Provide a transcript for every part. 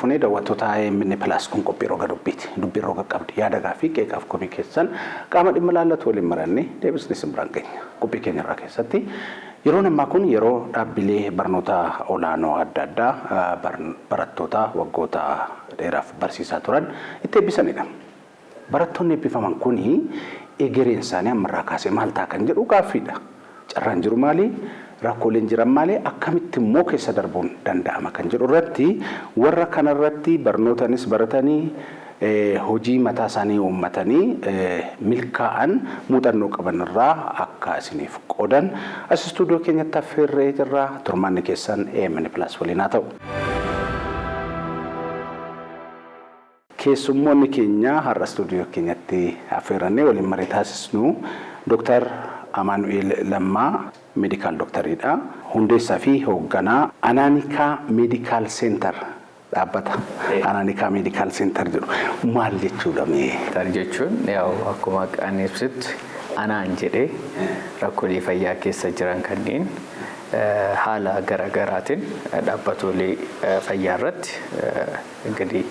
Fuunee daawwattoota AMN Plus kun qophii roga dubbiiti. Dubbiin roga qabdi. Yaada gaaffii qeeqaaf komii keessan qaama dhimma laallatu waliin marannee deebisni isin biraan geenya. Qophii keenya irraa keessatti yeroon ammaa kun yeroo dhaabbilee barnoota olaanoo adda addaa barattoota waggoota dheeraaf barsiisaa turan itti eebbisanidha. Barattoonni eebbifaman kuni egereen isaanii ammarraa kaasee maal ta'a kan jedhu gaaffiidha. Carraan jiru maali? Rakkooleen jiran maali? Akkamitti immoo keessa darbuun danda'ama kan jedhu irratti warra kanarratti barnootanis baratanii hojii mataa isaanii uummatanii milkaa'an muuxannoo qaban irraa akka isiniif qoodan as istuudiyoo keenyatti affeerree jirra. Turmaanni keessan AMN Plus waliin haa ta'u. Keessummoonni keenya har'a istuudiyoo keenyatti affeerrannee waliin marii taasisnu Dr. Amaanu'eel Lammaa medical doctoriidha. Hundeessaa fi hoogganaa Anaanikaa Medical Center, dhaabbata Anaanikaa Medical Center jedhu maal jechuudha mee? Center jechuun yaa'u akkuma maqaan ibsutti anaan jedhee rakkoolee fayyaa keessa jiran kanneen haala garaagaraatiin dhaabbatoolee fayyaa irratti እንግዲህ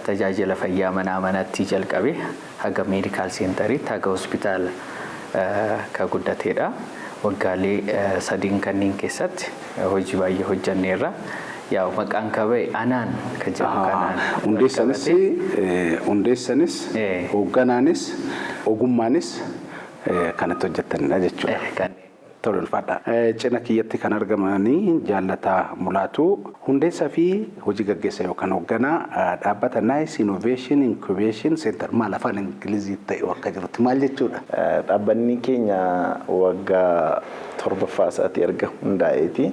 tajaajila fayyaa manaa manatti jalqabe haga medical centeriitti haga hospitaala ka guddateedha. Waggaalee sadiin kanneen keessatti hojii baay'ee hojjanneerra. Yaa'u maqaan kaba'e anaan kan jedhu kanaan. Hundeessanis, hoogganaanis, ogummaanis kanatti hojjettanidha jechuudha. Tole, ulfaadha. Cina kiyyatti kan argamanii Jaallataa Mulaatu, hundeessaa fi hojii gaggeessaa yookaan hoogganaa dhaabbata Nice Innovation Incubation Center. Maal afaan Ingilizii ta'e akka jirutti maal jechuudha? Dhaabbanni keenya waggaa torbaffaa isaatii erga hundaa'eeti.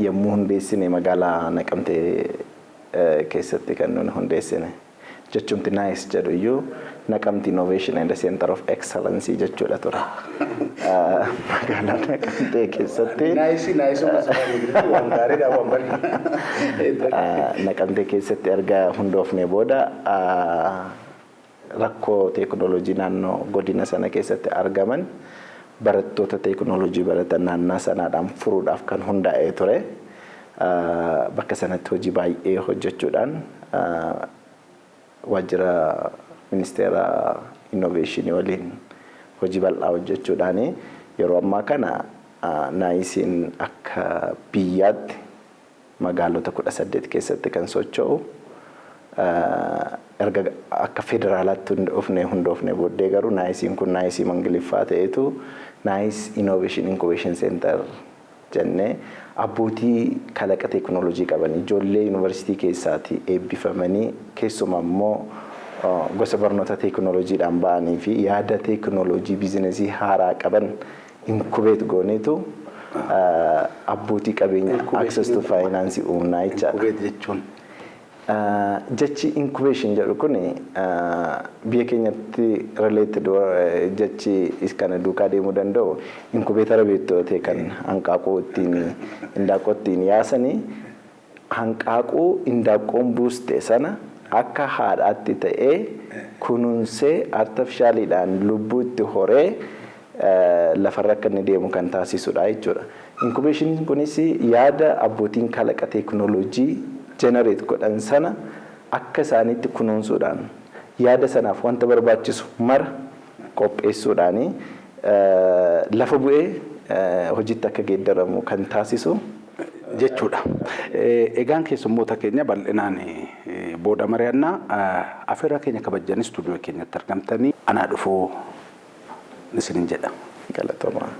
Yommuu hundeessine magaalaa Naqamtee keessatti kan nuni hundeessine. Jechumti Nice jedhu iyyuu Naqamti Innovation and Center of Excellence jechuudha ture. Magaalaa Naqamtee keessatti. Nice nice waan gaariidha, waan bareeda. Naqamtee keessatti erga hundoofne booda rakkoo teekinooloojii naannoo godina sana keessatti argaman barattoota teekinooloojii baratan naannaa sanaadhaan furuudhaaf kan hundaa'ee ture. Bakka sanatti hojii baay'ee hojjechuudhaan waajjira ministeera innoveeshinii waliin hojii bal'aa hojjechuudhaan yeroo ammaa kana Niceiin akka biyyaatti magaalota 18 keessatti kan socho'u, erga akka federaalaatti hundoofne booddee garuu Niceiin kun Nice Ingiliffaa ta'etu Nice Innovation Incubation Center jennee abbootii kalaqa teekinooloojii qaban, ijoollee yuunivarsiitii keessaati eebbifamanii, keessumaa immoo gosa barnoota teekinooloojiidhaan ba'anii fi yaada teekinooloojii biizinesii haaraa qaban incubate gooneetu abbootii qabeenya access to finance uumnaa jechaadha. Incubate jechuun? Jechi incubation jedhu kun biyya keenyatti related, jechi kana duukaa deemuu danda'u incubator beektoo ta'e kan hanqaaquu ittiin indaaqqoo ittiin yaasanii, hanqaaquu indaaqqoon buuste sana akka haadhaatti ta'ee kunuunsee artificialiidhaan lubbuu itti horee lafarra akka inni deemu kan taasisudha jechuudha. Incubationiin kunis yaada abbootiin kalaqa teekinooloojii generate godhan sana akka isaaniitti kunuunsuudhaan yaada sanaaf wanta barbaachisu mara qopheessuudhaani lafa bu'ee hojiitti akka geeddaramu kan taasisu jechuudha. Egaan keessummoota keenya bal'inaan booda mari'annaa. Afeerraa keenya kabajanii istuudiyoo keenyatti argamtanii anaa dhufuu isinin jedha. Galatoomaa.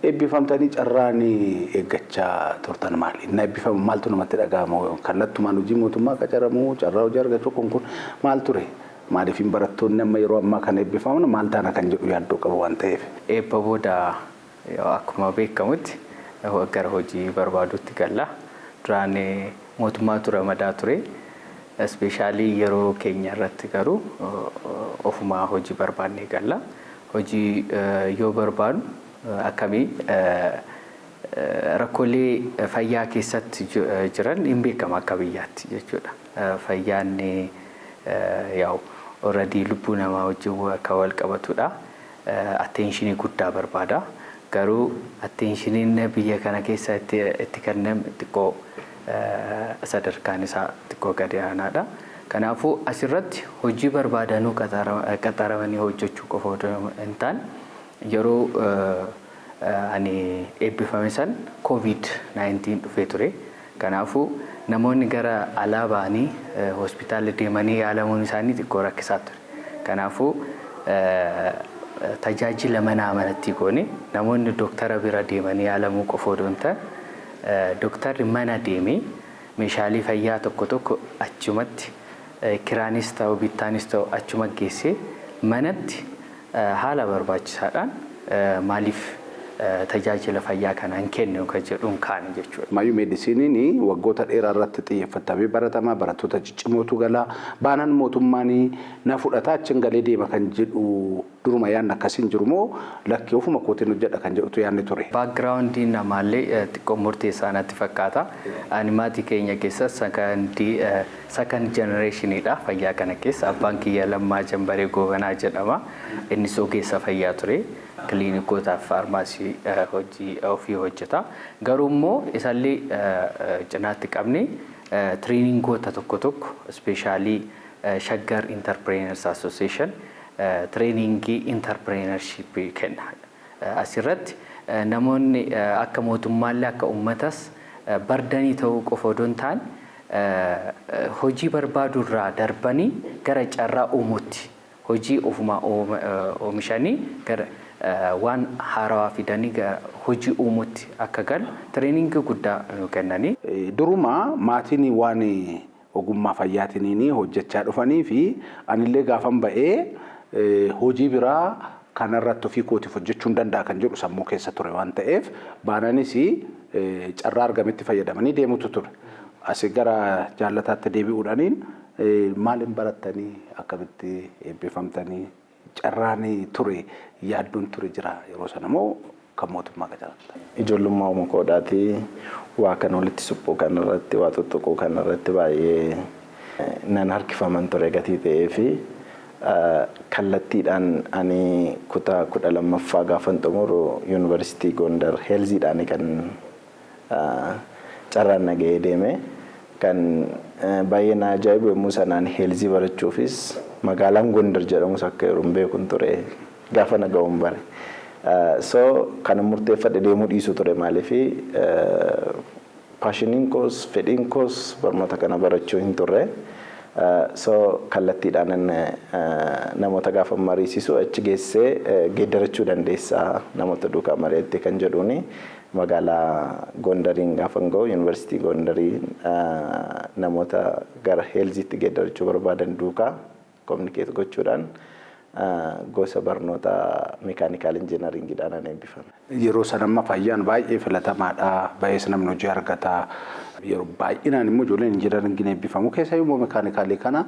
Eebbifamtanii carraan eeggachaa turtan maali? Inni eebbifamu maaltu namatti dhaga'ama? Kallattumaan hojii mootummaa qacaramuu, carraa hojii argachuu kun maal ture? Maaliif barattoonni amma yeroo ammaa kana eebbifaman maal taana kan jedhu yaaddoo qabu waan ta'eef. Eebba booda akkuma beekamutti gara hojii barbaadutti galla. Duraan mootummaatu ramadaa ture. Especially yeroo keenya irratti garuu ofumaa hojii barbaannee galla. Hojii yoo barbaadnu akkamii rakkoolee fayyaa keessatti jiran hin beekama akka biyyaatti jechuudha. Fayyaan yaa'u already lubbuu namaa wajjin akka wal qabatudha. Attentionii guddaa barbaada. Garuu attentioniin biyya kana keessa itti kenname xiqqoo, sadarkaan isaa xiqqoo gadi aanaadha. Kanaafuu asirratti hojii barbaadanuu qaxaramanii hojjechuu qofa otoo hin taane, yeroo ani eebbifame san COVID-19 dhufee ture. Kanaafuu namoonni gara alaa ba'anii hospitaala deemanii yaalamuun isaanii xiqqoo rakkisaa ture. Kanaafuu tajaajila manaa manatti goone, namoonni dooktara bira deemanii yaalamuu qofa otoo hin taane, dooktarri mana deemee meeshaalee fayyaa tokko tokko achumatti kiraanis ta'u bittaanis ta'u achuma geessee manatti haala barbaachisaadhaan maaliif tajaajila fayyaa kana hin kennu kan jedhuun kaane jechuudha. Maayyuu meedisiiniin waggoota dheeraa irratti xiyyeeffatamee baratama, barattoota ciccimootu galaa baanaan mootummaan na fudhata, achiin galee deema kan jedhu duruma yaadni akkasiin jiru moo lakkii, ofuma kootiin hojjedha kan jedhutu yaadni ture? Backgroundiin namaallee xiqqoo murteessaa natti fakkaata. Ani maatii keenya keessa second generationiidha fayyaa kana keessa. Abbaan kiyya Lammaa Jambaree Goobanaa jedhama. Innis ogeessa fayyaa ture. Kiliinikootaaf faarmaasii hojii ofii hojjeta. Garuu immoo isallee cinaatti qabne trainingoota tokko tokko, especially Shaggar Entrepreneurs Association trainingii entrepreneurshipii kenna. Asirratti namoonni akka mootummaallee akka uummatas bardanii ta'uu qofa odoo hin taane, hojii barbaaduu irraa darbanii gara carraa uumuutti, hojii ofumaa oomishanii gara waan haarawaa fidanii gara hojii uumuutti akka galu trainingii guddaa nu kennanii. Duruma maatiin waan ogummaa fayyaatiin hojjechaa dhufanii fi anillee gaafan ba'ee hojii biraa kanarratti ofii kootiif hojjechuu hin danda'a kan jedhu sammuu keessa ture waan ta'eef, baananis carraa argametti fayyadamanii deemutu ture. Asii gara jaallataatti deebi'uudhaaniin, maaliin barattanii, akkamitti eebbifamtanii, carraan ture, yaaddoon ture jira yeroo sana moo kan mootummaa qacaramtan? Ijoollummaa uuma koodhaatii waa kan walitti suphuu kanarratti, waa tuttuquu kanarratti baay'ee nan harkifaman ture gatii ta'ee fi kallattiidhaan ani kutaa 12ffaa gaafan xumuru Yuunivarsiitii Gondar healthiidhaan kan carraan nagahee deeme. Kan baay'ee na ajaa'ibu, yommuu sanaan healthii barachuufis magaalaan Gondar jedhamus akka yeroo hin beekun ture, gaafa na ga'uun bare. So kan murteeffadhe deemuu dhiisu ture, maaliifi passioniin koos fedhiin koos barnoota kana barachuu hin turre. So kallattiidhaan namoota gaafa mariisisu achi geessee geeddarachuu dandeessaa namoota duukaa mari'attee kan jedhuuni, magaalaa Gondariin gaafa ga'u, Yuunivarsiitii Gondarii namoota gara healthiitti geeddarachuu barbaadan duukaa communicate gochuudhaan gosa barnoota mechanical engineeringiidhaan an eebbifame. Yeroo sana amma fayyaan baay'ee filatamaadha. Baay'ees namni hojii argata. Yeroo baay'inaan immoo ijoolleen engineeringiin eebbifamu keessa immoo mechanicalii kana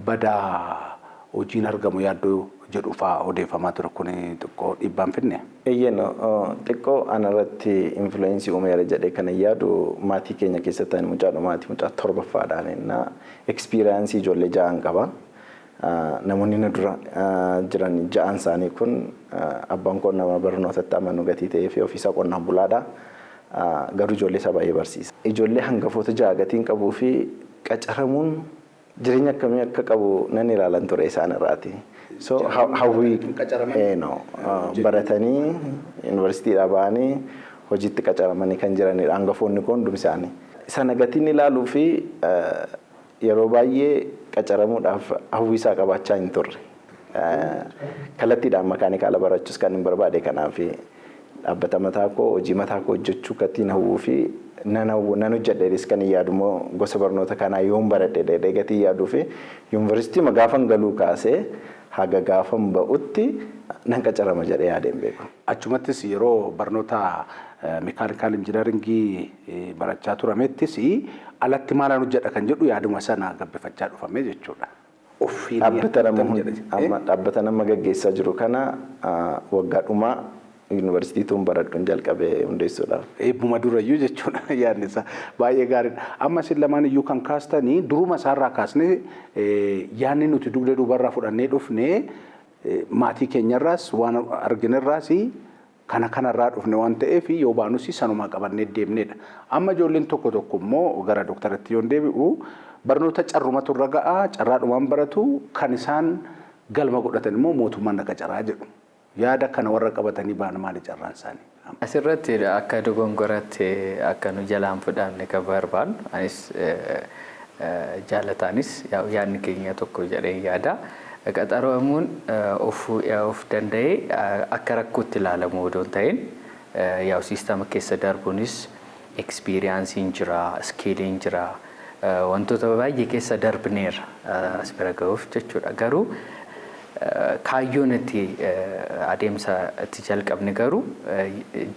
badaa hojiin argamu yaaddoo jedhu fa'aa odeeffamaa ture, kun xiqqoo dhiibbaan finne. Eeyyeen, xiqqoo anarratti influenceii uumeera jedhee kan yaadu, maatii keenya keessatti ani mucaa dhumaati, mucaa torbaffaadhaan innaa experienceii ijoollee ja'an qaba. Namoonni na dura jiran ja'an isaanii kun, abbaan koo nama barnootatti amanu gatii ta'ee fi ofiisaa qonnaan bulaadha. Garuu ijoollee isaa baay'ee barsiisa. Ijoollee hangafoota ja'a gatiin qabuu fi qacaramuun jireenya akkamii akka qabu nan ilaalan ture isaan irraati. So hawwii baratanii yuunivarsiitiidhaa ba'anii hojiitti qacaramanii kan jiranidha hangafoonni kun hundumi isaanii. Sana gatiin ilaaluu fi yeroo baay'ee qacaramuudhaaf hawwii isaa qabaachaa hin turre. Kallattiidhaan mechanicala barachuus kan hin barbaade kanaaf, dhaabbata mataa koo, hojii mataa koo hojjechuu gatiin hawwuu fi nan hawwu, nan hojjedhees kan hin yaadu immoo gosa barnoota kanaa yoon baradhe dheedhee gatii yaaduu fi yuunivarsiitii gaafan galuu kaasee haga gaafan ba'utti nan qacarama jedhee yaadeen beeku. Achumattis yeroo barnoota mechanical engineeringii barachaa turamettis alatti maalaan hojjedha kan jedhu yaaduma sana gabbifachaa dhufame jechuudha. Dhaabbata nama gaggeessaa jiru kana waggaa dhumaa yuunivarsiitiituun baradhuun jalqabee hundeessuudhaaf. Eebbuma durayyuu jechuudha yaadni isaa. Baay'ee gaariidha. Amma isin lamaan iyyuu kan kaastanii, duruma isaarraa kaasnee yaadni nuti dugda duubarraa fudhannee dhufnee, maatii keenyarraas waan arginerraas Kana kanarraa dhufne waan ta'eef yoo baanus sanumaa qabannee deemnedha. Amma ijoolleen tokko tokko immoo gara dooktaratti yoo deebi'u, barnoota carrumatu irra ga'a, carraadhumaan baratu, kan isaan galma godhatan immoo mootummaan na qacaraa jedhu. Yaada kana warra qabatanii ba'an maali carraan isaanii? Asirratti akka dogongoratti akka nu jalaan fudhanne kan barbaannu, anis jaalataanis yaadni keenya tokko jedhee yaada. Qaxaramuun of danda'ee akka rakkootti ilaalamu odoo hin ta'in, yaa'u siistama keessa darbuunis experienceiin jira, skilliin jira, wantoota baay'ee keessa darbneerra as bira ga'uuf jechuudha. Garuu kaayyoon itti adeemsa itti jalqabne garuu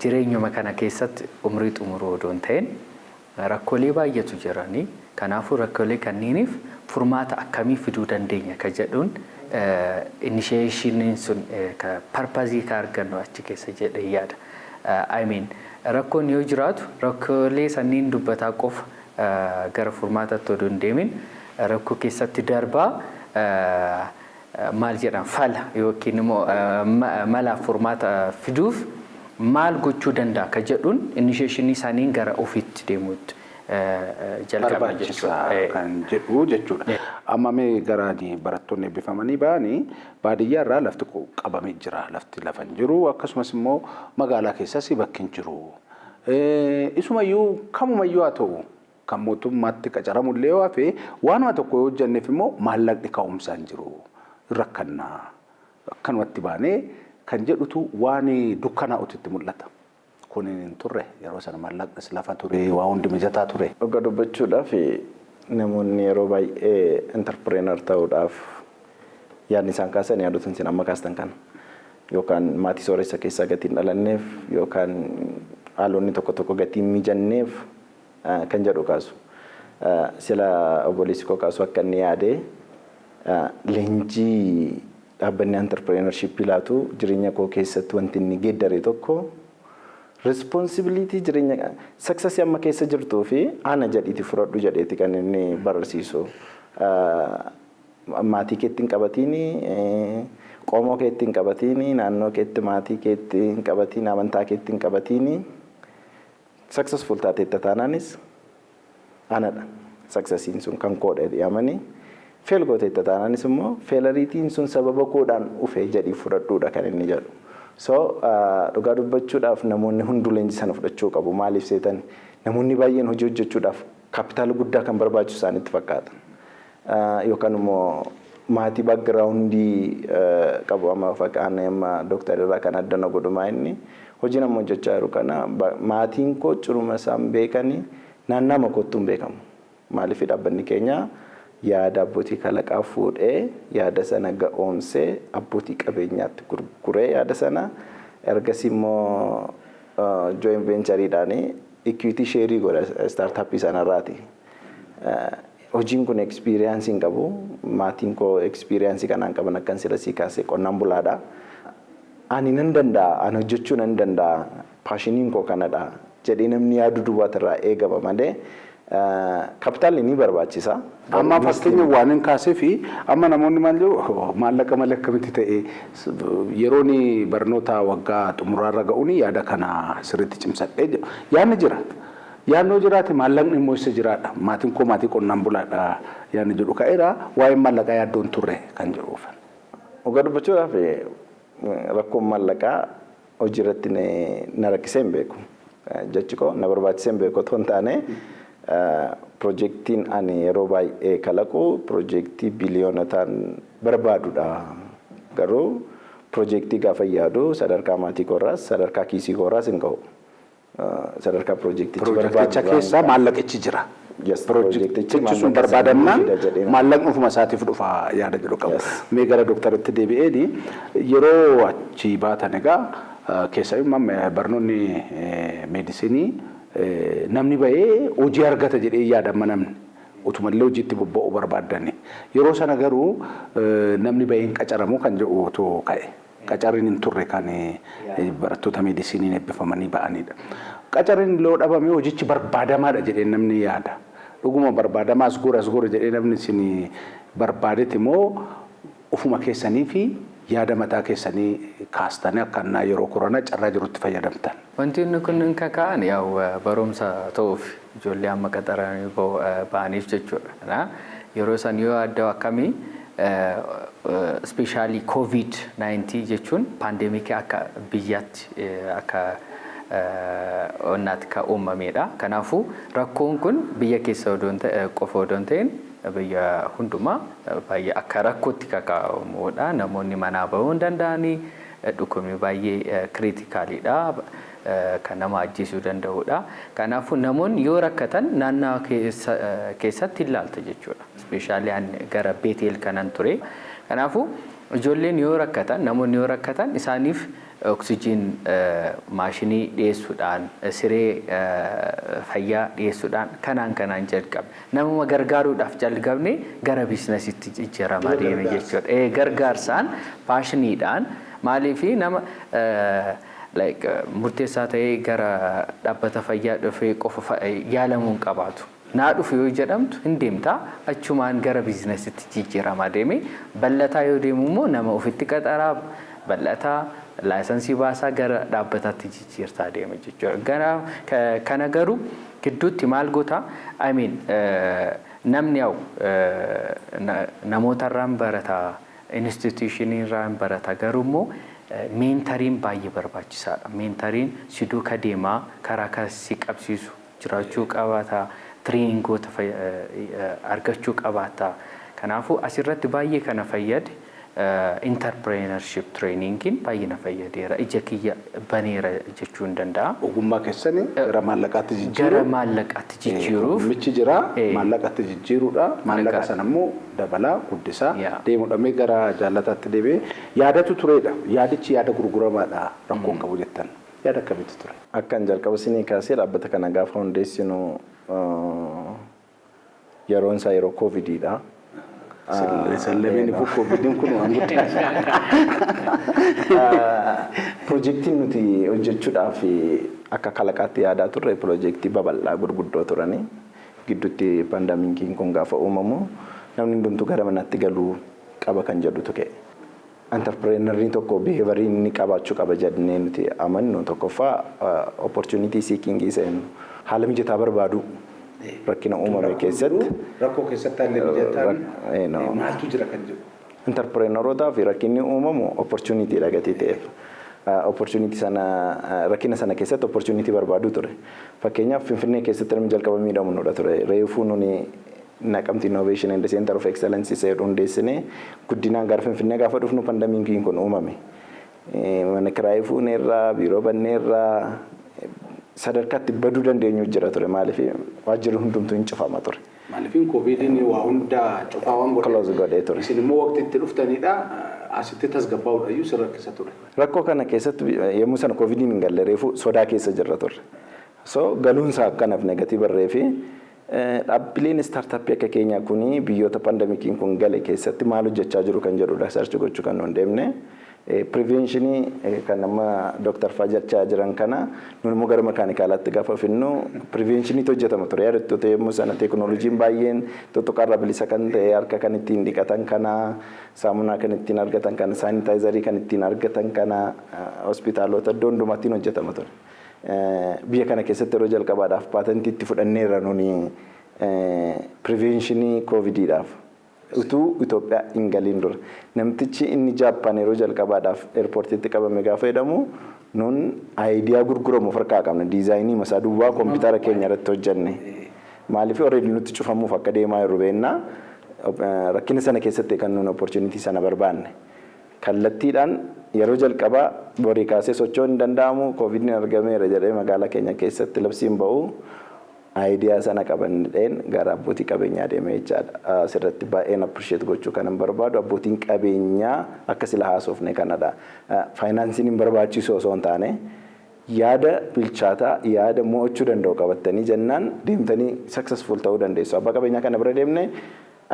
jireenyuma kana keessatti umrii xumuruu odoo hin ta'in, rakkoolee baay'eetu jiranii, kanaafuu rakkoolee kanneeniif furmaata akkamii fiduu dandeenya ka jedhuun initiationiin sun purposeii ka argannu achi keessa jedhee yaada. I mean, rakkoon yoo jiraatu rakkoolee sanniin dubbataa qofa gara furmaataatti odoo hin deemin, rakkoo keessatti darbaa maal jedhan fala yookiin immoo mala furmaata fiduuf maal gochuu danda'a ka jedhuun initiationii isaaniin gara ofiitti deemuutti jalqaba jechuudha. Kan jedhu jechuudha. Amma mee gara barattoonni eebbifamanii ba'anii baadiyyaa irraa lafti qabamee jira. Lafti lafa hin jiru, akkasumas immoo magaalaa keessas bakki hin jiru. Isumayyuu kamumayyuu haa ta'u, kan mootummaatti qacaramullee yoo hafe, waanuma tokko yoo hojjenneef immoo maallaqni ka'umsaa hin jiru. Rakkannaa akkanumatti baanee kan jedhutu waan dukkanaa'utu itti mul'ata. Kun hin turre yeroo sana, maallaqnis lafa ture, waa hundi mijataa ture. Dhuga dubbachuudhaaf, namoonni yeroo baay'ee entrepreneur ta'uudhaaf yaadni isaan kaasan yaadota isin amma kaastan kana. Yookaan maatii sooressa keessaa gatii hin dhalanneef yookaan haalonni tokko tokko gatii hin mijanneef kan jedhu kaasu. Sila obboleessi koo kaasu akka inni yaade, leenjii dhaabbanni entrepreneurshipii laatu jireenya koo keessatti wanti inni geeddare tokko responsibility jireenya successii amma keessa jirtuu fi ana jedhiiti fudhadhu jedheeti kan inni barsiisu. Maatii keetti hin qabatiini, qomoo keetti hin qabatiini, naannoo keetti, maatii keetti hin qabatiin, amantaa keetti hin qabatiini, successful taateetta taanaanis anadha. Successiin sun kan koodha jedhamanii, fail gooteetta taanaanis immoo failureitiin sun sababa koodhaan dhufe jedhii fudhadhuudha kan inni jedhu. So dhugaa dubbachuudhaaf, namoonni hunduu leenjii sana fudhachuu qabu. Maaliif seetan, namoonni baay'een hojii hojjechuudhaaf kaapitaala guddaa kan barbaachisu isaanitti fakkaata. Yookaan immoo maatii backgroundii qabu. Amma fakkaan amma dooktar irraa kan adda na godhumaa, inni hojii nama hojjechaa jiru kana maatiin koo ciruma isaan beekanii naannama kottuu hin beekamu. Maaliif, dhaabbanni keenya yaada abbootii kalaqaa fuudhee, yaada sana ga'oomsee, abbootii qabeenyaatti gurguree, yaada sana ergasii immoo joint ventureiidhaan equity shareii godha startupii sanarraati. Hojiin kun experienceii hin qabu. Maatiin koo experienceii kanaan qaban akkan sila sii kaasee qonnaan bulaadha. Ani nan danda'a, ani hojjechuu nan danda'a, passioniin koo kanadha jedhee namni yaadu duwwaatu irraa eegama malee kaapitaalli ni barbaachisa. Amma fakkeenya waan hin kaasee fi amma namoonni maal jedhu, maallaqa malee akkamitti ta'e, yeroon barnoota waggaa xumuraarra ga'uun yaada kana sirriitti cimsadhee jedhu. Yaadni jira. Yaadnoo jiraate maallaqni immoo isa jiraadha. Maatiin koo maatii qonnaan bulaadha yaadni jedhu ka'eera. Waa'een maallaqaa yaaddoon turre kan jedhuuf. Dhugaa dubbachuudhaaf, rakkoon maallaqaa hojii irratti na rakkisee hin beeku. Jechi koo na barbaachisee hin beeku otoo hin taane, piroojeektiin ani yeroo baay'ee kalaqu piroojeektii biliyoonotaan barbaadudha. Garuu piroojeektii gaafa yaadu sadarkaa maatii koorraas sadarkaa kiisii koorraas hin ga'u. Sadarkaa piroojeektichi Piroojeekticha keessa maallaqichi jira. Piroojeektichi sun barbaadamnaan maallaqni ofuma isaatiif dhufa yaada jedhu qabu. Mee gara dooktaratti deebi'eeni, yeroo achi baatan egaa keessaayyuu barnoonni meedisinii namni bahee hojii argata jedhee yaadama, namni. Utumallee hojiitti bobba'uu barbaadani. Yeroo sana garuu namni bahee hin qacaramu kan jedhu otoo ka'e. Qacarriin hin turre kan barattoota meedisiniin eebbifamanii ba'anidha. Qacarriin yoo dhabame hojichi barbaadamaadha jedhee namni yaada. Dhuguma barbaadamaa as goora as goora jedhee namni isin barbaadetti immoo ofuma keessanii fi Yaada mataa keessanii kaastanii akka annaa yeroo koronaa carraa jirutti fayyadamtan. Wanti inni kun kaka'an yaa'u barumsa ta'uuf ijoollee amma qaxaranii ba'aniif jechuudha. Yeroo san yoo adda akkamii, especially COVID-19 jechuun pandemicii akka biyyaatti, akka onnaatti kan uumamedha. Kanaafuu rakkoon kun biyya keessa qofa odoo hin ta'in biyya hundumaa baay'ee akka rakkootti kaka'amudha. Namoonni manaa bahuu hin danda'anii, dhukkubni baay'ee criticalidha. Kan nama ajjeesuu danda'udha. Kanaafuu namoonni yoo rakkatan naannawaa keessatti ilaalta jechuudha. Especially gara Beeteel kanan ture. Kanaafuu ijoolleen yoo rakkatan, namoonni yoo rakkatan, isaaniif oksijiin maashinii dhiyeessuudhaan, siree fayyaa dhiyeessuudhaan kanaan jalqabne. Namuma gargaaruudhaaf jalqabne gara businessitti jijjiiramaa deeme jechuudha. Gargaarsaan, passioniidhaan, maaliifi nama like murteessaa ta'ee gara dhaabbata fayyaa dhufee qofa yaalamuu hin qabaatu. Naa dhufu yoo jedhamtu hin deemtaa, achumaan gara businessitti jijjiiramaa deeme. Bal'ataa yoo deemu immoo nama ofitti qaxaraa, bal'ataa licensii baasaa, gara dhaabbataatti jijjiirtaa deema jechuudha. Gara kana garuu gidduutti maal goota? I mean, namni yaa'u namootarraan barataa, institutioniirraan barata, garuu immoo mentoriin baay'ee barbaachisaadha. Mentoriin si duuka deemaa karaa kan si qabsiisu jiraachuu qabaata. Trainingoota argachuu qabaata. Kanaafuu asirratti baay'ee kana fayyade, entrepreneurship trainingiin baay'ee na fayyadeera. Ija kiyya baneera jechuu hin danda'a. Ogummaa keessanii gara maallaqaatti jijjiiruu. Gara maallaqaatti jijjiiruuf. Ogummichi jira, maallaqatti jijjiiruudha. Maallaqa sana immoo dabalaa guddisaa deemuudhaan gara jaallataatti deebi'ee yaadatu turedha. Yaadichi yaada gurguramaadha, rakkoon qabu jettan. Yaada akkamiitu ture? Akkan jalqaba isinii kaasee, dhaabbata kana gaafa hundeessinu yeroon isaa yeroo COVIDiidha. Sallameen ifu COVIDiin kun waan guddaa. Piroojeektiin nuti hojjechuudhaaf akka kalaqaatti yaadaa turre piroojeektii babal'aa gurguddoo turanii, gidduutti pandemiciin kun gaafa uumamu namni hundumtuu gara manaatti galuu qaba kan jedhutu ka'e. Entrepreneurri tokko behaviorii inni qabaachuu qaba jennee nuti amannu, tokkoffaa opportunity seeking seenu, haala mijataa barbaadu rakkina uumame keessatti. Rakkoo keessatti haalli mijataan maaltu jira kan jedhu. Entrepreneurootaa fi rakkinni uumamu opportunity dha gatii ta'eef. Opportunity sana, rakkina sana keessatti opportunity barbaadu ture. Fakkeenyaaf, Finfinnee keessatti namni jalqaba miidhamu nudha ture. Reefuu nuni Naqamti Innovation and Center of Excellence isa jedhu hundeessinee guddinaan gara Finfinnee gaafa dhufnu pandemiciin kun uumame. Mana kiraayii fuuneerraa, biiroo banneerraa, sadarkaatti baduu dandeenyu jira ture. Maaliif waajjirri hundumtuu hin cufama ture. Maaliif COVIDiin waa hunda cufaa waan godhe. Close godhee ture. Isin immoo waqtii itti dhuftanidha. Asitti tasgabbaa'uudha iyyuu sin rakkisa ture. Rakkoo kana keessatti yommuu sana COVIDiin hin galle, reefu sodaa keessa jirra turre. So galuunsaa akkanaaf negatii barree fi dhaabbileen startupii akka keenyaa kuni biyyoota pandemiciin kun gale keessatti maal hojjechaa jiru kan jedhudha search gochuu kan nu hin deemne. Preventionii kan amma Dooktar faa jechaa jiran kana nun immoo gara mechanicalaatti gaafa finnu preventioniitu hojjetama ture. Yaadattoota, yommuu sana teekinooloojiin baay'een tuttuqaarraa bilisa kan ta'e, harka kan ittiin dhiqatan kana, saamunaa kan ittiin argatan kana, sanitizerii kan ittiin argatan kana hospitaalota iddoo hundumaatti hojjetama ture. Biyya kana keessatti yeroo jalqabaadhaaf patentii itti fudhanneerra nuni preventionii COVIDiidhaaf. Utuu Itoophiyaa hin galiin dura. Namtichi inni Jaappaan yeroo jalqabaadhaaf airportiitti qabame gaafa jedhamu, nun idea gurguramu of harkaa qabna. Designii masaa duwwaa koompitara keenya irratti hojjenne. Maaliif already nutti cufamuuf akka deemaa jiru beennaa, rakkina sana keessatti kan nun opportunity sana barbaanne. Kallattiidhaan yeroo jalqabaa borii kaasee socho'uun hin danda'amu, COVIDiin argameera jedhee magaalaa keenya keessatti labsiin ba'u, idea sana qabanneen gara abbootii qabeenyaa deemee jechaadha. Asirratti baay'een appreciate gochuu kan hin barbaadu abbootiin qabeenyaa akka sila haasofne kanadha. Financeiin hin barbaachisu osoo hin taane, yaada bilchaataa, yaada mo'achuu danda'u qabattanii jennaan deemtanii successful ta'uu dandeessu. Abbaa qabeenyaa kana bira deemne,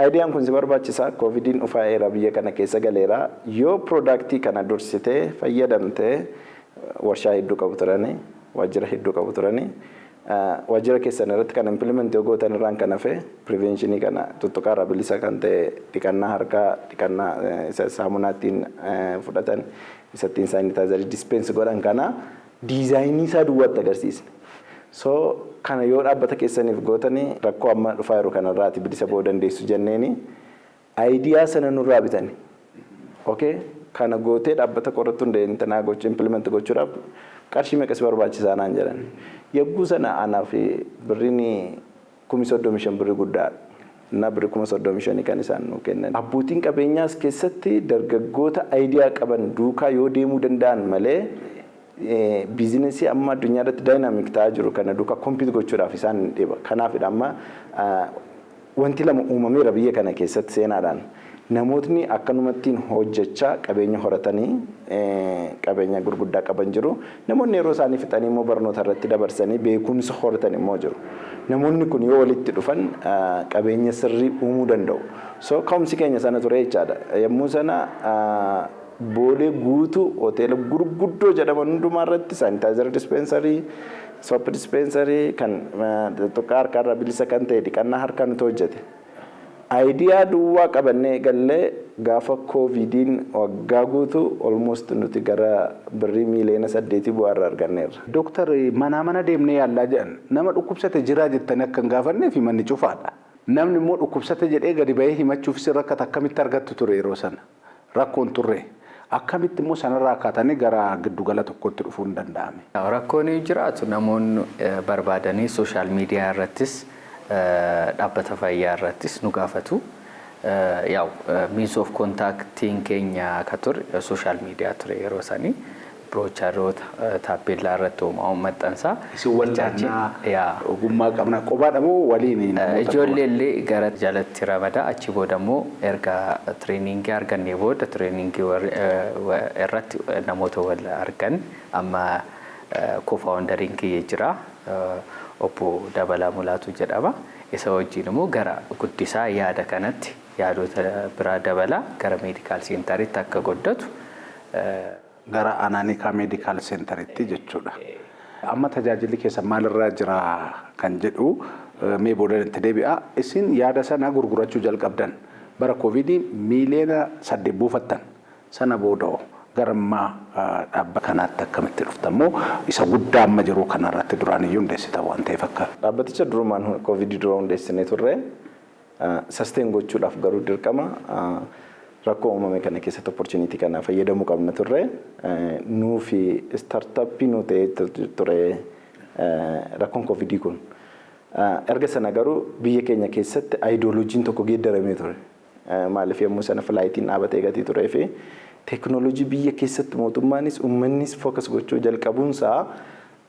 ideaan kun si barbaachisa, COVIDiin dhufaa biyya kana keessa galeera, yoo productii kana dursitee fayyadamtee, warshaa hedduu qabu turani, waajjira hedduu qabu turani. Waajjira keessan irratti kan implement yoo gootan irraan kan hafe, preventionii kana, tuttuqaarraa bilisa kan ta'e, dhiqannaa harkaa, dhiqannaa isa saamunaa ittiin fudhatan, isa ittiin sanitizerii dispense godhan kana designii isaa duwwaatti agarsiisne. So kana yoo dhaabbata keessaniif gootanii, rakkoo amma dhufaa jiru kanarraati bilisa ba'uu dandeessu jenneeni idea sana nurraa bitani. Okay, kana gootee dhaabbata qorrattu hundee gochuu, implement gochuudhaaf qarshii meeqa si barbaachisaa naan jedhan. Yogguu sana anaaf birriin 35,000 birrii guddaadha. Innaa birrii 35,000 kan isaan nuu kennan. Abbootiin qabeenyaas keessatti dargaggoota idea qaban duukaa yoo deemuu danda'an malee, businessii amma addunyaa irratti dynamic ta'aa jiru kana duukaa compete gochuudhaaf isaan dhiba. Kanaafidha amma wanti lama uumameera biyya kana keessatti seenaadhaan. Namootni akkanumattiin hojjechaa qabeenya horatanii qabeenya gurguddaa qaban jiru. Namoonni yeroo isaanii fixanii immoo barnoota irratti dabarsanii beekumsa horatan immoo jiru. Namoonni kun yoo walitti dhufan qabeenya sirrii uumuu danda'u. So ka'umsi keenya sana ture jechaadha. Yommuu sana Boolee guutuu hoteela gurguddoo jedhaman hundumaa irratti sanitizer dispenserii, soap dispenserii, kan tuttuqaa harkaarraa bilisa kan ta'e, dhiqannaa harkaa nuti hojjete. Idea duwwaa qabannee gallee gaafa Covidiin waggaa guutuu almost nuti gara birrii miiliyoona 8 bu'aarra arganneerra. Dooktar, manaa mana deemnee yaallaa jedhan, nama dhukkubsate jiraa jettanii akka hin gaafannee fi manni cufaadha. Namni immoo dhukkubsate jedhee gadi bahee himachuufis rakkata. Akkamitti argattu ture yeroo sana? Rakkoon turre. Akkamitti immoo sanarraa kaatanii gara giddugala tokkotti dhufuu hin danda'ame? Rakkoon jiraatu, namoonni barbaadanii social media irrattis dhaabbata fayyaa irrattis nu gaafatu. Yaa'u, means of contactiin keenya akka ture social media ture yeroo sanii, brochureoota taappellaa irratti uumamu maxxansaa. Isin wal'aannaa ogummaa qabna qobaadha moo waliin? Ijoollee illee gara jalatti ramadaa. Achi booda immoo erga trainingii argannee booda, trainingii irratti namoota wal argan, amma co-founderiin kiyya jira, obbo Dabalaa Mulaatu jedhama. Isa wajjin immoo gara guddisaa yaada kanatti yaadota biraa dabalaa gara medical centeritti akka guddatu. Gara Anaanikaa Medical Centeritti jechuudha. Amma tajaajilli keessa maalirraa jira kan jedhu mee booda itti deebi'a. Isin yaada sana gurgurachuu jalqabdan, bara Covidii miiliyoona 8 buufattan. Sana booda gara ammaa dhaabbata kanaatti akkamitti dhuftammoo, isa guddaa amma jiru kanarratti duraan iyyuu hundeessitan waan ta'eef akka? Dhaabbaticha durumaan Covidii dura hundeessinee turre. Sustain gochuudhaaf garuu dirqama rakkoo uumame kana keessatti opportunity kana fayyadamuu qabna turre. Nuufi startupii nu ta'ee ture rakkoon Covidii kun. Erga sana garuu biyya keenya keessatti ideologyn tokko geeddaramee ture. Maaliif, yommuu sana flightiin dhaabatee gatii turee fi teekinooloojii biyya keessatti mootummaanis uummannis focus gochuu jalqabuunsaa,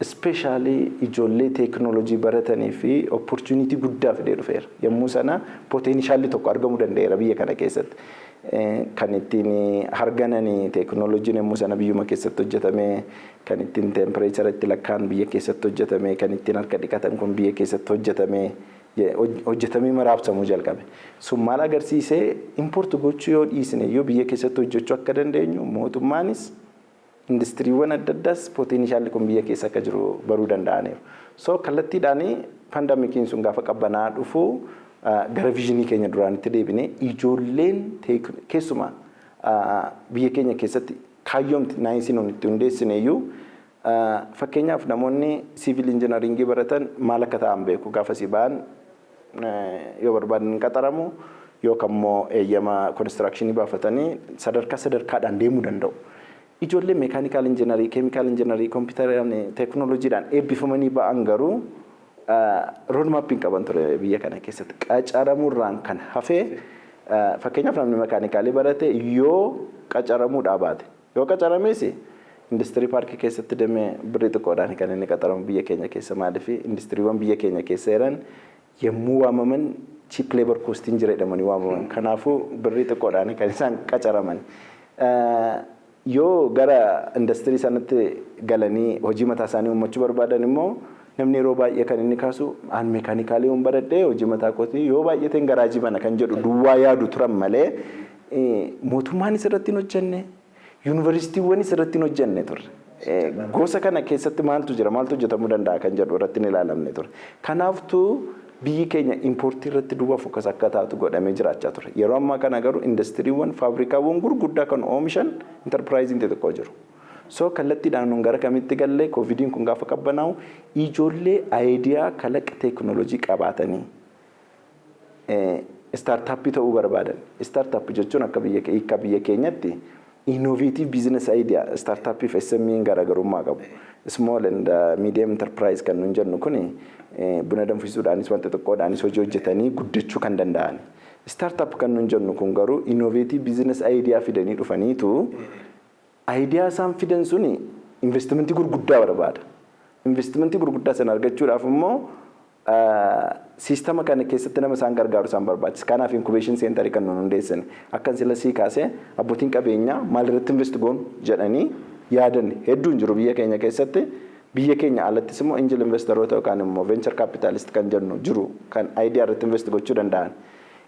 especially ijoollee teekinooloojii baratanii fi opportunity guddaa fidee dhufeera. Yommuu sana potentialli tokko argamuu danda'eera biyya kana keessatti. Kan ittiin hargananii teekinooloojiin yommuu sana biyyuma keessatti hojjetame, kan ittiin temperature itti lakkaan biyya keessatti hojjetame, kan ittiin harka dhiqatan kun biyya keessatti hojjetame, hojjetamee maraabsamuu jalqabe. Sun maal agarsiisee? Import gochuu yoo dhiisne yoo biyya keessatti hojjechuu akka dandeenyu, mootummaanis industiriiwwan adda addaas potentialli kun biyya keessa akka jiru baruu danda'aniiru. So kallattiidhaan pandemiciin sun gaafa qabbanaa dhufu gara visionii keenya duraanitti deebinee, ijoolleen keessumaa biyya keenya keessatti kaayyoomti NICE nuun itti hundeessine iyyuu, fakkeenyaaf namoonni civil engineeringii baratan maal akka ta'an beeku. Gaafa si ba'an yoo barbaadan hin qaxaramu yookaan immoo eeyyama constructionii baafatanii sadarkaa sadarkaadhaan deemuu danda'u. Ijoolleen mechanical engineerii, chemical engineerii, kompiitaraan, teekinooloojiidhaan eebbifamanii ba'an garuu roadmapiin qaban ture biyya kana keessatti. Qacaramuurraan kan hafee, fakkeenyaaf namni mechanicalii barate yoo qacaramuudhaa baate, yoo qacarames industry parkii keessatti deemee birrii xiqqoodhaan kan inni qaxaramu biyya keenya keessa. Maaliif, industiriiwwan biyya keenya keessa jiran yommuu waamaman cheap labor costiin jira jedhamanii waamaman. Kanaafuu birrii xiqqoodhaan kan isaan qacaraman. Yoo gara industirii sanatti galanii hojii mataa isaanii uummachuu barbaadan immoo, namni yeroo baay'ee kan inni kaasu, "An mechanicalii yoon baradhee hojii mataa kootii, yoo baay'ateen garaajii bana" kan jedhu duwwaa yaadu turan malee, mootummaanis irratti hin hojjenne, yuunivarsiitiiwwanis irratti hin hojjenne turre. Gosa kana keessatti maaltu jira, maaltu hojjetamuu danda'a kan jedhu irratti hin ilaalamne ture. Kanaaftuu biyyi keenya importii irratti duuba focus akka taatu godhamee jiraachaa ture. Yeroo ammaa kana garuu indastiriiwwan, faabrikaawwan gurguddaa kan oomishan enterpriseiin xixiqqoo jiru. So kallattiidhaan nun gara kamitti gallee, COVIDiin kun gaafa qabbanaa'u ijoollee idea kalaqa teekinooloojii qabaatanii startupii ta'uu barbaadan. Startupii jechuun akka biyya hiika biyya keenyatti innovative business idea. Startupii fi SME'n garaagarummaa qabu. Small and medium enterprise kan nun jennu kuni buna danfisuudhaanis wanta xiqqoodhaanis hojii hojjetanii guddachuu kan danda'an. Startup kan nun jennu kun garuu innovative business idea fidanii dhufaniitu idea isaan fidan suni investimentii gurguddaa barbaada. Investimentii gurguddaa sana argachuudhaaf immoo siistama kana keessatti nama isaan gargaaru isaan barbaachisa. Kanaaf incubation centerii kan nun hundeessine. Akkan sila sii kaasee, abbootiin qabeenyaa maal irratti invest goonu jedhanii yaadan hedduun jiru biyya keenya keessatti. Biyya keenya alattis immoo angel investoroota yookaan immoo venture capitalist kan jennu jiru kan idea irratti invest gochuu danda'an.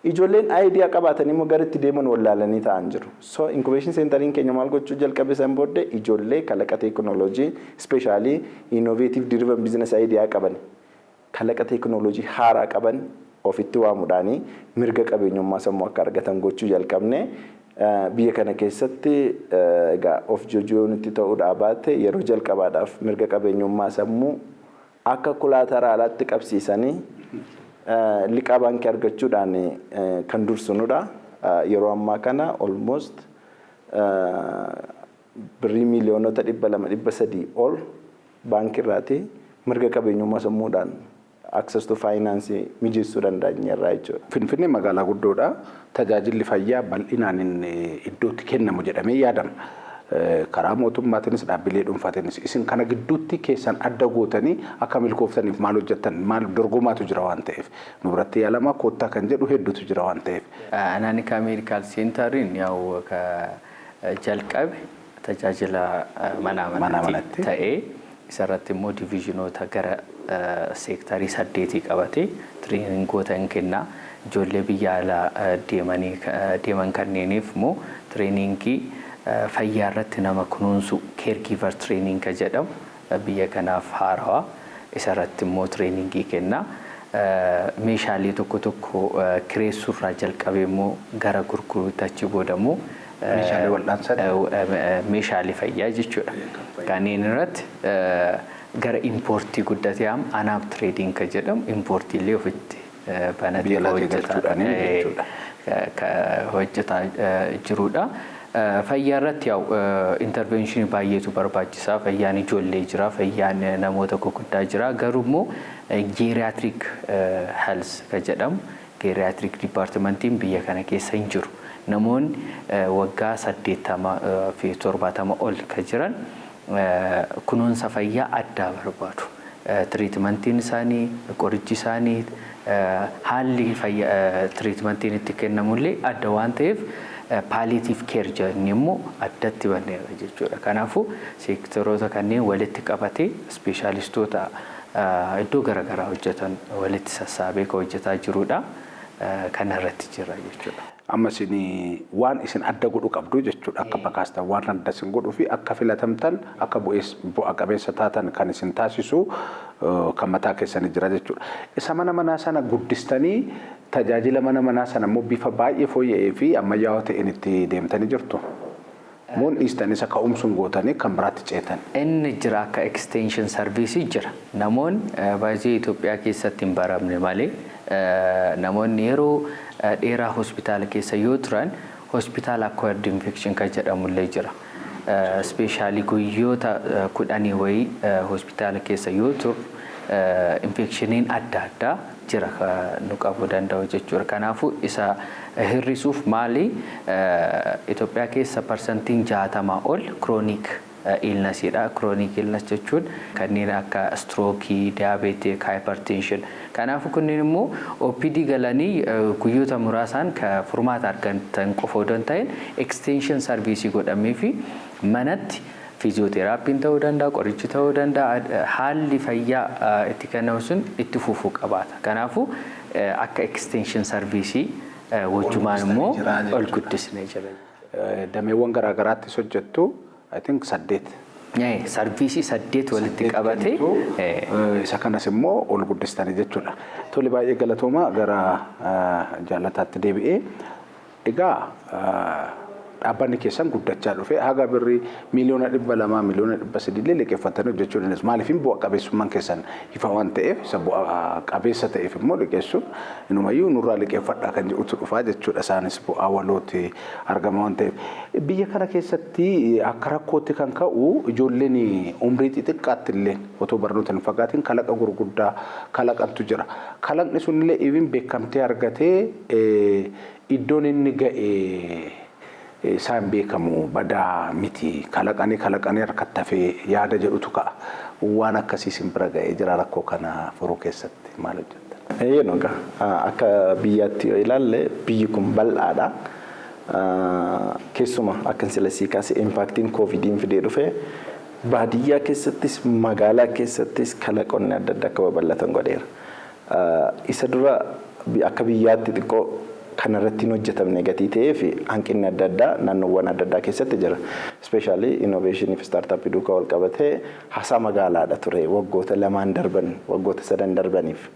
Ijoolleen idea qabaatan immoo gara itti deeman wallaalanii ta'an jiru. So incubation centeriin keenya maal gochuu jalqabe san booddee? Ijoollee kalaqa teekinooloojii, especially innovative driven business idea qaban, kalaqa teekinooloojii haaraa qaban ofitti waamuudhaanii mirga qabeenyummaa sammuu akka argatan gochuu jalqabne. Biyya kana keessatti egaa of jojoo nutti ta'uudhaa baate, yeroo jalqabaadhaaf mirga qabeenyummaa sammuu akka collateralaatti qabsiisanii liqaa baankii argachuudhaan kan dursunudha. Yeroo ammaa kana almost birrii miiliyoonota 200, 300 ol baankii mirga qabeenyummaa sammuudhaan access to finance mijeessuu dandeenyeerra jechuudha. Finfinnee magaalaa guddoodha. Tajaajilli fayyaa bal'inaan iddootti kennamu jedhamee yaadama. Karaa mootummaatiinis dhaabbilee dhuunfaatiinis isin kana gidduutti keessan adda gootanii akka milkooftaniif maal hojjettan? Maal dorgomaatu jira waan ta'eef, nu biratti yaalamaa koottaa kan jedhu hedduutu jira waan ta'eef? Anaanika Medical Centeriin yaa'u jalqabe tajaajila manaa manatti ta'ee, isarratti immoo divisionoota gara sectorii saddeetii qabatee trainingoota hin kennaa. Ijoollee biyya alaa deemanii deeman kanneeniif immoo trainingii fayyaa irratti nama kunuunsu, caregiver training ka jedhamu, biyya kanaaf haarawaa, isarratti immoo trainingii kenna. Meeshaalee tokko tokko kireessuurraa jalqabee immoo gara gurguruutti, achi booda immoo meeshaalee wal'aansaa, meeshaalee fayyaa jechuudha. Kanneen irratti gara importii guddatee amma Anaab Trading ka jedhamu importiilee ofitti banatee hojjetaa jirudha. Fayyaa irratti yaa'u interventionii baay'eetu barbaachisaa. Fayyaan ijoollee jira, fayyaan namoota gurguddaa jira. Garuu immoo geriatric health ka jedhamu, geriatric departmentiin biyya kana keessa hin jiru. Namoonni waggaa 80 fi 70 ol ka jiran kunuunsa fayyaa addaa barbaadu. Treatmentiin isaanii, qorichi isaanii, haalli treatmentiin itti kennamullee adda waan ta'eef palliative care jennee immoo addatti banneerra jechuudha. Kanaafuu sectoroota kanneen walitti qabatee specialistoota iddoo garaagaraa hojjetan walitti sassaabee kan hojjetaa jirudha. Kana irratti jira jechuudha. Amma isin waan isin adda godhu qabdu jechuudha. Akka bakaastan waan adda isin godhuu fi akka filatamtan, akka bu'a qabeessa taatan kan isin taasisu kan mataa keessanii jira jechuudha. Isa mana manaa sana guddistanii tajaajila mana manaa sana immoo bifa baay'ee fooyya'ee fi ammayyaawaa ta'een itti deemtanii jirtu. Moon dhiistanii isa ka'umsuun gootanii kan biraatti ceetan? Inni jira, akka extension service jira. Namoonni baay'ee Itoophiyaa keessatti hin baramne malee namoonni yeroo dheeraa hospitaala keessa yoo turan hospital acquired infection kan jedhamullee jira. Especially guyyoota 10 wayii hospitaala keessa yoo turu infectioniin adda addaa jira nu qabuu danda'u jechuudha. Kanaafuu isa hir'isuuf maali, Itoophiyaa keessa percentiin 60 ol chronic illnessiidha. Chronic illness jechuun kanneen akka strokeii, diabetic, hypertension. Kanaafuu kunneen immoo OPD galanii guyyoota muraasaan kan furmaata argatan qofa odoo hin ta'in extension serviceii godhamee fi manatti physiotherapyiin ta'uu danda'a, qorichi ta'uu danda'a, haalli fayyaa itti kennamu sun itti fufuu qabaata. Kanaafuu akka extension serviceii wajjumaan immoo ol guddisnee jira. Dameewwan garaagaraattis hojjettu, I think saddeet. Service 8 walitti qabatee isa kanas immoo ol guddistanii jechuudha. Tole, baay'ee galatooma. Gara jaalataatti deebi'ee, egaa dhaabbanni keessan guddachaa dhufe, haga birrii 200 miiliyoona, 300 miiliyoona illee liqeeffatanii hojjechuu dandeessu. Maaliif? Bu'a qabeessummaan keessan ifa waan ta'eef, isa bu'a qabeessa ta'eef immoo liqeessuun inumayyuu nurraa liqeeffadhaa kan jedhutu dhufaa jechuudha. Isaanis bu'aa walooti argama waan ta'eef. Biyya kana keessatti akka rakkootti kan ka'u, ijoolleen umrii xixiqqaatti illee otoo barnoota hin fagaatiin kalaqa gurguddaa kalaqantu jira. Kalaqni sunillee even beekamtee argatee iddoon inni ga'e isaan beekamu badaa miti, kalaqanii kalaqanii harkatti hafee yaada jedhutu ka'a. Waan akkasii isin bira ga'ee jira? Rakkoo kana furuu keessatti maal hojjettan? Eeyyee, akka biyyaatti yoo ilaalle biyyi kun bal'aadha. Keessumaa akka sila sii kaase impactiin koovidiin fidee dhufe baadiyyaa keessattis magaalaa keessattis kalaqoonni adda addaa akka babal'atan godheera. Isa dura akka biyyaatti xiqqoo kanarratti hin hojjetamne gatii ta'ee fi hanqinni adda addaa naannoowwan adda addaa keessatti jira. Especially innovation fi startup duukaa wal qabatee haasaa magaalaadha ture waggoota 2n darban, waggoota 3n darbaniif.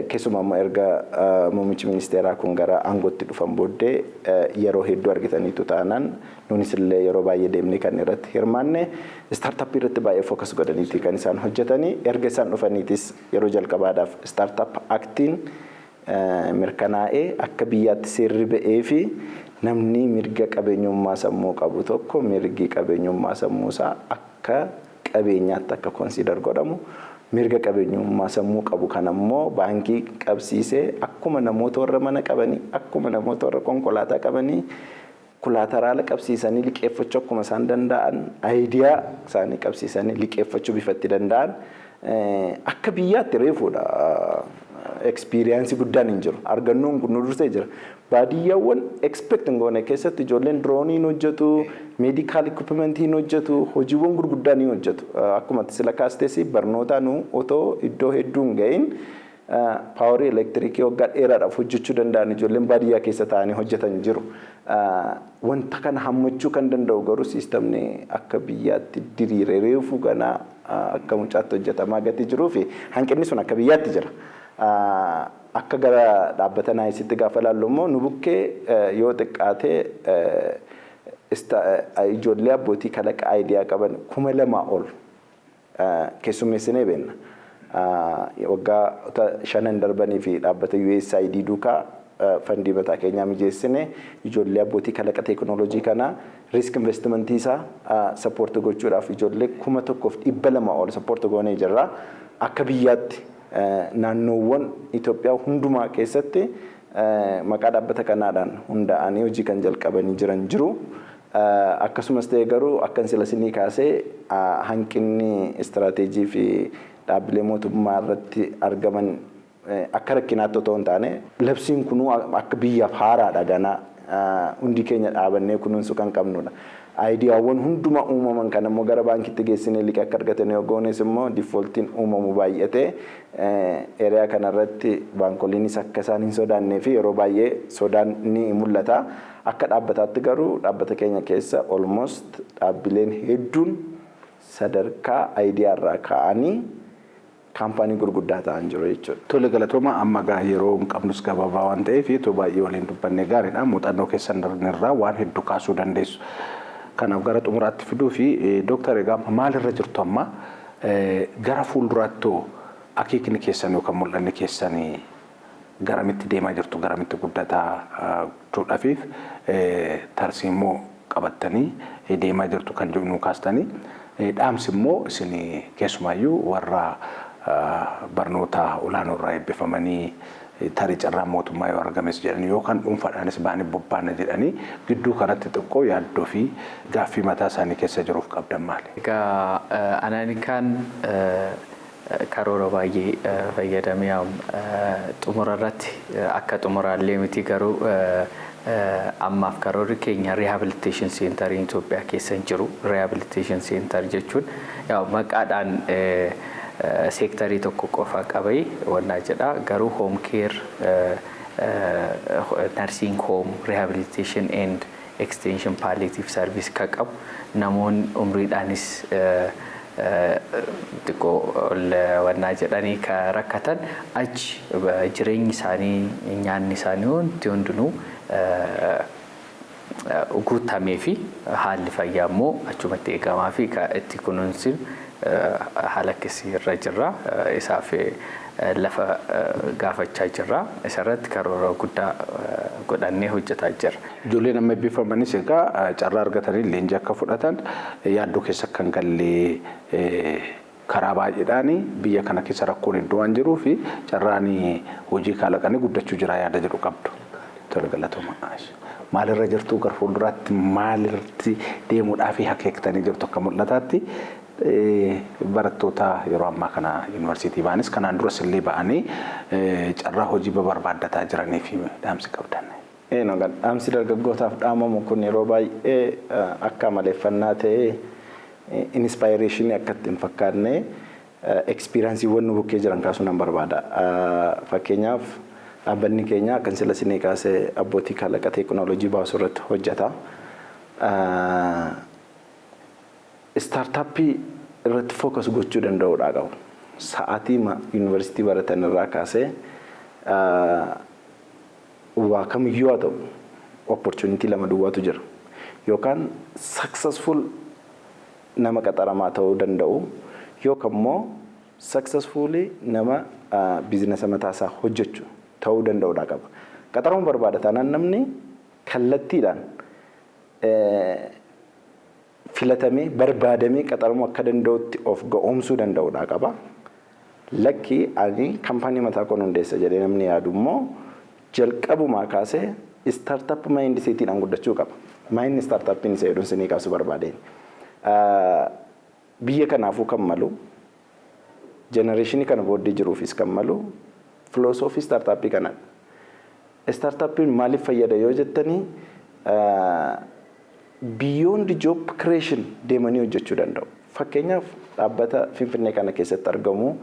Keessumaa immoo erga muummichi ministeeraa kun gara aangootti dhufan booddee yeroo hedduu argitaniitu taanaan, nunis illee yeroo baay'ee deemnee kan irratti hirmaanne, startup irratti baay'ee focus godhaniiti kan isaan hojjetanii. Erga isaan dhufaniitis yeroo jalqabaadhaaf Startup Actiin mirkanaa'ee akka biyyaatti seerri ba'ee fi namni mirga qabeenyummaa sammuu qabu tokko mirgi qabeenyummaa sammuu isaa akka qabeenyaatti akka consider godhamu, mirga qabeenyummaa sammuu qabu kan ammoo baankii qabsiisee akkuma namoota warra mana qabanii, akkuma namoota warra konkolaataa qabanii collateral qabsiisanii liqeeffachuu akkuma isaan danda'an, idea isaanii qabsiisanii liqeeffachuu bifa itti danda'an akka biyyaatti reefuudha. Experience guddaan hin jiru. Argannoon kun nu dursee jira. Baadiyyaawwan expect hin goone keessatti ijoolleen drone hin hojjetu, medical equipment hin hojjetu, hojiiwwan gurguddaa ni hojjetu. Akkuma sila kaastees barnoota nu otoo iddoo hedduu hin gahin power elektirikii waggaa dheeraadhaaf hojjechuu danda'an ijoolleen baadiyyaa keessa taa'anii hojjetan jiru. Wanta kana hammachuu kan danda'u garuu systemni akka biyyaatti diriire reefuu ganaa akka mucaatti hojjetamaa gati jiruu fi hanqinni sun akka biyyaatti jira. Akka gara dhaabbata NICEtti gaafa ilaallu immoo nu bukkee yoo xiqqaate ijoollee abbootii kalaqa idea qaban 2000 ol keessummeessinee beenna. Waggaa 5n darbanii fi dhaabbata USAID duukaa fund mataa keenyaa mijeessine ijoollee abbootii kalaqa teekinooloojii kanaa risk investment isaa support gochuudhaaf ijoollee 1200 ol support goonee jirra. Akka biyyaatti naannoowwan Itoophiyaa hundumaa keessatti maqaa dhaabbata kanaadhaan hundaa'anii hojii kan jalqabanii jiran jiru. Akkasumas ta'e garuu akkan sila sinii kaasee hanqinni istiraateejii fi dhaabbilee mootummaa irratti argaman akka rakkinaatti otoo hin taane, labsiin kunuu akka biyyaaf haaraadha, ganaa hundi keenya dhaabannee kunuunsuu kan qabnudha. Ideawwan hundumaa uumaman kan immoo gara baankitti geessinee liqii akka argatan yoo goones immoo defaultiin uumamu baay'atee area kanarratti baankoliinis akka isaan hin sodaannee fi yeroo baay'ee sodaan ni mul'ata. Akka dhaabbataatti garuu dhaabbata keenya keessa almost dhaabbileen hedduun sadarkaa idea irraa ka'anii kaampaanii gurguddaa ta'an jiru jechuudha. Tole, galatooma. Amma gaa yeroo hin qabnus gabaabaa waan ta'eef itoo baay'ee waliin dubbannee gaariidha. Muuxannoo keessan irraa waan hedduu kaasuu dandeessu. Kanaaf gara xumuraatti fiduu fi dooktar, egaa maalirra jirtu amma? Gara fuulduraatti akeekni keessan yookaan mul'anni keessan garamitti deemaa jirtu, garamitti guddataa jechuudhaafiif tarsiimoo qabattanii deemaa jirtu kan jedhu nu kaastanii, dhaamsi immoo isin keessumaayyuu warra barnoota olaanoo irraa eebbifamanii tarii carraa mootummaa yoo argames jedhanii yookaan dhuunfaadhaanis ba'anii bobbaana jedhanii gidduu kanatti xiqqoo yaaddoo fi gaaffii mataa isaanii keessa jiruuf qabdan maali? Egaa Ananikaan karoora baay'ee fayyadamee xumura irratti, akka xumuraallee miti garuu, ammaaf karoorri keenya rehabilitation centeriin Itoophiyaa keessa hin jiru. Rehabilitation center jechuun maqaadhaan sector tokko qofa qabee wannaa jedha, garuu home care, nursing home, rehabilitation and Extension palliative service kan qabu, namoonni umriidhaanis xiqqoo ol wannaa jedhanii kan rakkatan, achi jireenyi isaanii, nyaanni isaanii, wanti hundinuu guutamee fi haalli fayyaa immoo achumatti eegamaa fi itti kunuunsin haala akkasii irra jirra. Isaaf lafa gaafachaa jirra. Isarratti karoora guddaa godhannee hojjetaa jirra. Ijoolleen amma eebbifamanis egaa carraa argatanii leenjii akka fudhatan, yaaddoo keessa kan gallee karaa baay'eedhaan biyya kana keessa rakkoon iddoo waan jiruu fi carraan hojii kalaqanii guddachuu jira yaada jedhu qabdu. Tole, galatooma. Maalirra jirtu? Gara fuulduraatti maalirratti deemuudhaaf akeektanii jirtu? Akka mul'ataatti barattoota yeroo ammaa kana yuunivarsiitii ba'anis, kanaan duras illee ba'anii carraa hojii barbaaddataa jiranii fi dhaamsi qabdan. Dhaamsi dargaggootaaf dhaamamu kun yeroo baay'ee akka amaleeffannaa ta'ee inspiration akka itti hin fakkaanne experienceiiwwan nu bukkee jiran kaasuu nan barbaada. Fakkeenyaaf, dhaabbanni keenya akkan sila sinii kaasee abbootii kalaqa teekinooloojii baasuu irratti hojjeta. Startupii irratti focus gochuu danda'uudhaa qabu. Sa'aatii yuunivarsiitii baratan irraa kaasee waa kamiyyuu haa ta'u, opportunity lama duwwaatu jira. Yookaan successful nama qaxaramaa ta'uu danda'u, yookaan immoo successfully nama businessa mataasaa hojjechu ta'uu danda'uudha qaba. Qaxaramuu barbaada taanaan namni kallattiidhaan filatamee barbaadamee qaxaramuu akka danda'utti of ga'oomsuu danda'uudha qaba. Lakki, ani kaampaanii mataa koon hundeessa jedhee namni yaadu immoo jalqabumaa kaasee startup mindsetiidhaan guddachuu qaba. Mind startupiin isa jedhuun sinii kaasuu barbaadeen. Biyya kanaafuu kan malu, generationii kana booddee jiruufis kan malu filosoofii startupii kanadha. Startupiin maaliif fayyada yoo jettanii, beyond job creation deemanii hojjechuu danda'u. Fakkeenyaaf, dhaabbata Finfinnee kana keessatti argamu,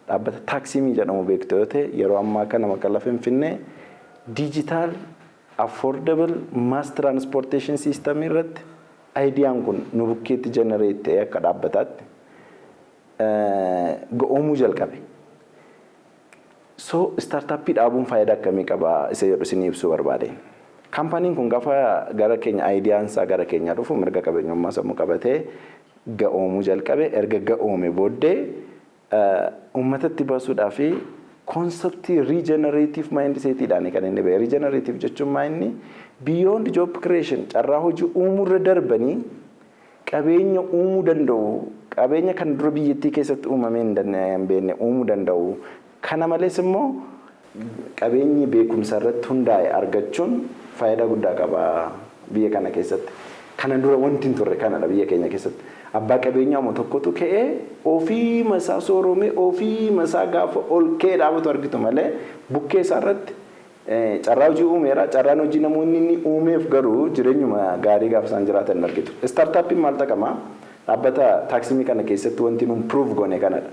dhaabbata taaksiimii jedhamu beektu yoo ta'e, yeroo ammaa kana magaalaa Finfinnee digital affordable mass transportation system irratti ideaan kun nu bukkeetti generate ta'ee akka dhaabbataatti ga'oomuu jalqabe. So startupii dhaabuun faayidaa akkamii qaba isa jedhu isinii ibsuu barbaade. Kaampaniin kun gaafa gara keenya ideaan isaa gara keenya dhufu, mirga qabeenyummaa sammuu qabatee ga'oomuu jalqabe. Erga ga'oome booddee uummatatti baasuudhaa fi conceptii regenerative mindsetiidhaan kan inni bahe. Regenerative jechuun maa inni beyond job creation, carraa hojii uumuurra darbanii qabeenya uumuu danda'u, qabeenya kan dura biyyattii keessatti uumamee hin beekne uumuu danda'u. Kana malees immoo qabeenyi beekumsa irratti hundaa'e argachuun faayidaa guddaa qaba biyya kana keessatti. Kana dura wanti hin turre kanadha biyya keenya keessatti. Abbaa qabeenyaa immoo tokkotu ka'ee ofii masaa sooromee ofii masaa gaafa ol ka'ee dhaabatu argitu malee, bukkee isaa irratti carraa hojii uumeera. Carraan hojii namoonni inni uumeef garuu jireenyuma gaarii gaafa isaan jiraatan hin argitu. Startupiin maal taqama? Dhaabbata taaksiimii kana keessatti wanti nuun prove goone kanadha.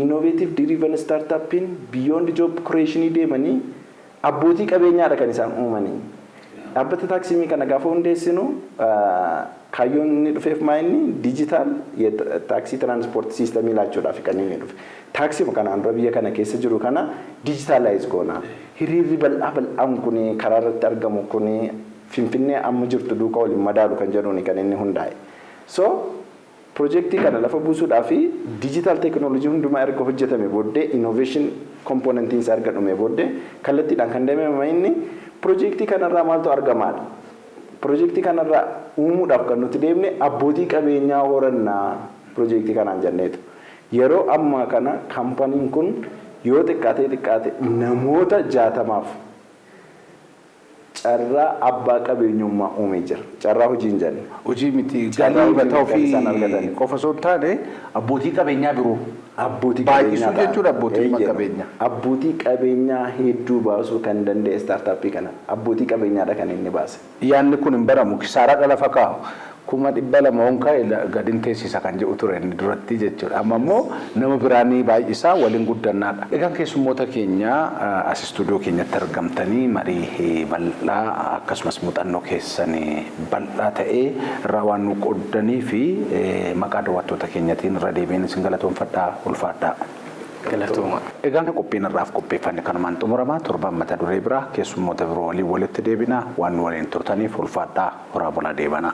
Innovative driven startupiin beyond job creation deemanii abbootii qabeenyaadha kan isaan uumanii. Dhaabbata taaksiimii kana gaafa hundeessinu kaayyoon inni dhufeef maa inni digital taaksii transport systemii laachuudhaaf kan inni dhufe. Taaksii kanaan dura biyya kana keessa jiru kana digitalize goona. Hiriirri bal'aa bal'aan kun karaa irratti argamu kun Finfinnee amma jirtu duukaa waliin madaalu kan jedhuuni kan inni hundaa'e. So piroojeektii kana lafa buusuudhaa fi digital teekinooloojii hundumaa erga hojjetame booddee, innovation componentiin isaa erga dhume booddee, kallattiidhaan kan deemame inni piroojeektii kanarraa maaltu argamaadha? Piroojeektii kanarraa uumuudhaaf kan nuti deemne abbootii qabeenyaa horannaa piroojeektii kanaan jenneetu. Yeroo ammaa kana kaampaniin kun yoo xiqqaatee xiqqaate namoota 60f carraa abbaa qabeenyummaa uumee jira. Carraa hojii hin jenne. Hojii miti, Carraa galii hojii mataa miti kan isaan ofii argatan. qofa osoo hin taane abbootii qabeenyaa biroo Abbootii Baay'isuu qabeenyaa ta'an. Jechuudha abbootii Eeyyee. Qabeenyaa. Abbootii qabeenyaa hedduu baasuu kan danda'e startup kana. Abbootii qabeenyaadha kan inni baase. Yaanni kun hin baramu, kisaaraa lafa kaa'u. 200,000 on kaa'e gadin teessisa kan jedhu ture inni duratti jechuudha. Amma immoo nama biraanii baay'isaa waliin guddannaadha. Egaan keessummoota keenya as istuudiyoo keenyatti argamtanii marii bal'aa akkasumas muuxannoo keessan bal'aa ta'ee irraa waan nu qooddanii fi maqaa daawwattoota keenyatiin irra deebiin isin galatoonfadhaa, ulfaadhaa. Galatooma. Egaan qophiin irraaf qopheeffanne kanumaan xumurama. Torban mata duree biraa keessummoota biroo waliin walitti deebina. Waan nu waliin turtaniif ulfaadhaa, horaa bulaa, deebana.